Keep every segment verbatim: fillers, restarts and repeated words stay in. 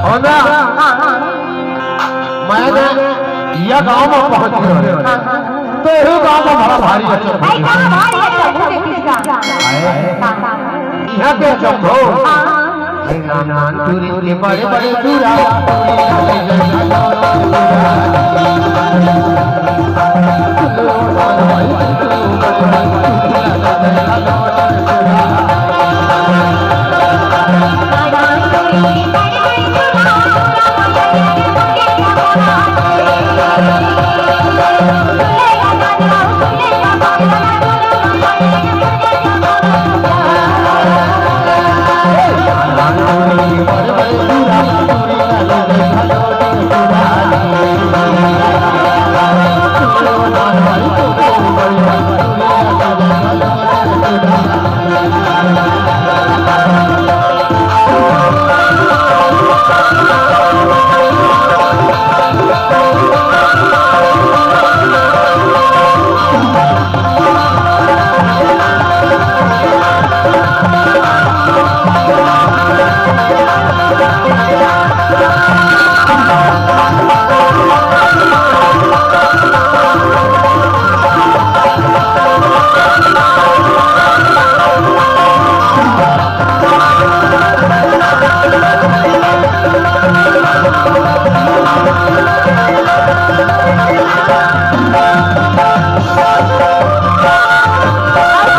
हो ना? मैं ना, यह गांव में पहुंच गयो। तो यही गांव में बड़ा भारी अच्छा भाई, कहाँ भारी अच्छा भूत है किसका? आए। हाँ, हाँ। यहाँ के अच्छा हो। हाँ। अरे नान नान दूरी के बड़े बड़े दूरा।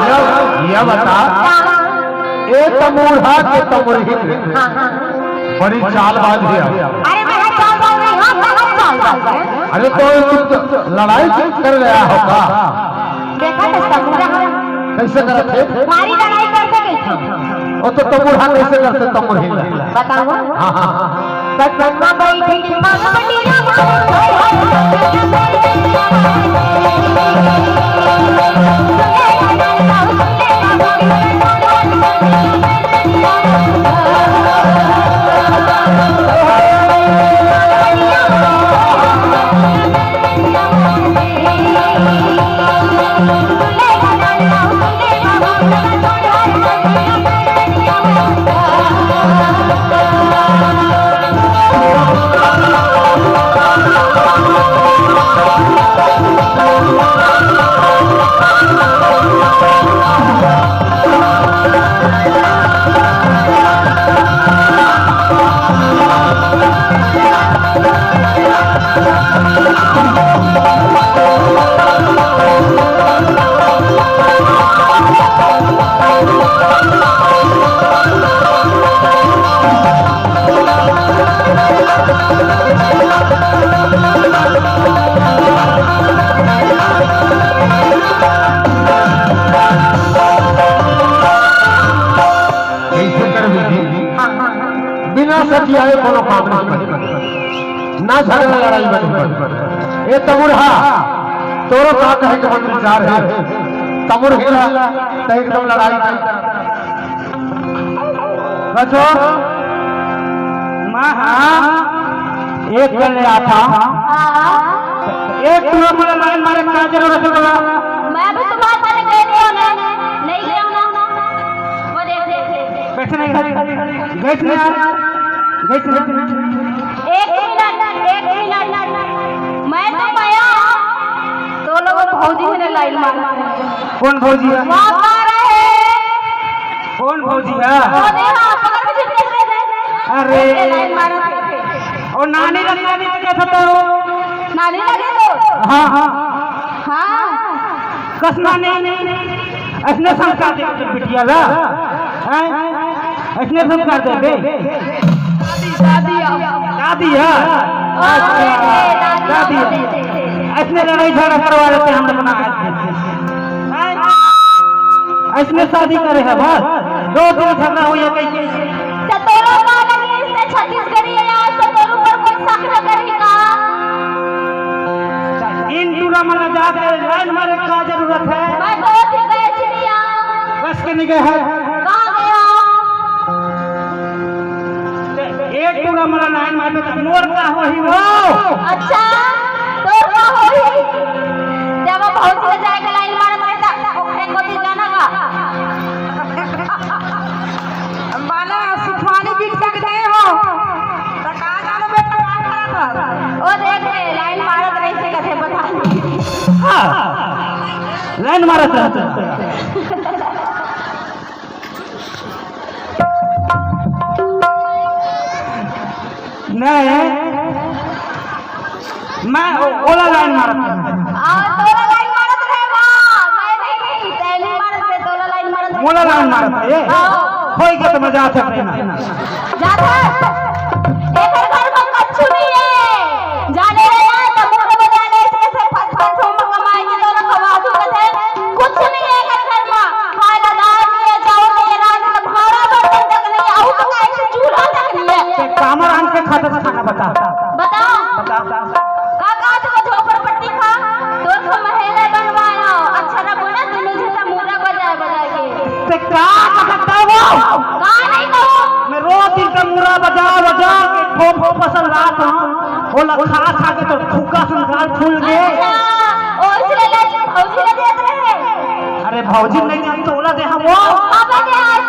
यह, यह बता, ए तमूढ़ा के तमूढ़ी में हाँ, हाँ। बड़ी चालबाज है। अरे मैं चालबाज नहीं हूँ, मैं चालबाज है। अरे तो तुम तो लड़ाई कर रहा हो का? देखा तो तमूढ़ा कैसे करत है? भारी लड़ाई करते कैसे? वो तो तमूढ़ा कैसे करते तमूढ़ी में? बताओ। हाँ, हाँ, हाँ। बचपन में बैठी थी पाँच बटीरा मारे। कैसे करबे जी? बिना सठियाए कोनो काम नहीं बने, ना झगड़ा लड़ाई बने। ए तमुरहा, तोरो का कहे के मन विचार है? तमुरहिला, त एकदम लड़ाई नहीं। बचो, माँ, हाँ, एक कर ले आता। एक टूरा मोला लाइन मारे का जरूरत है बोला? मैं भी तुम्हारे साथ गई थी ना, नहीं गई हूँ ना। वो देख, देख, देख। कैसे नहीं गई? गई थी यार, गई थी। एक मिनट, एक मिनट। मैं तो गया, तो लोग भौजी ने लाइन मारा। कौन भौजी है? वो आ रहे। कौन भौजी है? वो देखा, पकड़ के चिपके रहे। अरे। लाइन मारा। ओ नानी लगे, नानी लगे था तो। नानी लगे तो? हाँ, हाँ। हाँ। कसना नहीं, अइसने संस्कार दे बिटिया ला, हैं? अइसने संस्कार दे बे। दादी, दादी, दादी है। अच्छा, दादी है। अइसने लड़ाई झगड़ा करवा लेते हम लोग ना। हैं? अइसने शादी करे है बस, दो दिन झगड़ा हो या कहीं। तो तोरो का लगी इससे छत्तीसगढ़ी है यार, तो तोरो पर कोई शक न करी का? इन टूरा मन ला जाके लाइन मारे का जरूरत है? मैं बहुत ही गए चिड़िया। कस के नहीं गए है? कहाँ गया? एक टूरा मन ला लाइन मारे तो मोर का होही हो? अच्छा, तोर का होही? जब वो भौजी ले जाए के लाइन मारे तो ओकरे कोती जाना का? माला सुखवानी बीट तक गए हो। त का जानो बेटा, का करत हस? ओ देख रे, लाइन मारत रहिसे कथे बता। हाँ, लाइन मारत रहते। नहीं, मैं ओ-, ओला लाइन मारत हूँ। आ, तोला लाइन मारत रहे बा। मैं नहीं, तैं नहीं मारत रहे, तोला लाइन मारत रहे। मोला लाइन मारत रहे? हाँ। होई के तो मैं जात हूँ ना। जात है? एकर घर में कच्छु नहीं है। जाने रहे ना, तो मुंह में जाने ऐसे ऐसे फट फट हो, मक्का माई के तोला खवा दूँ, कहते, कुछ नहीं है एकर घर में। खाए ला दाल नहीं है, चावल नहीं है, रात में भाड़ा बर्तन तक नहीं है, आऊ तो काहे से चूल्हा तक नहीं है। ते कामर आन के खाता था खाना बता। बता। बता। का, का तो झोपड़पट्टी का? तोर को महल बनवायो। अच्छा ना बोला, दोनों झूठा मुर्रा बजाए बजाए के। ते का कहता वो? का नहीं कहूँ? मैं रोज दिन का मुर्रा बजा बजा के खो खो पसंद रात हूँ। वो लखा खा के तो फूका संसार फूल गए। अच्छा, और इसलिए ले भौजी ले देत रहे। अरे भौजी नहीं, हम तोला दे हम वो। बाबा दे आज।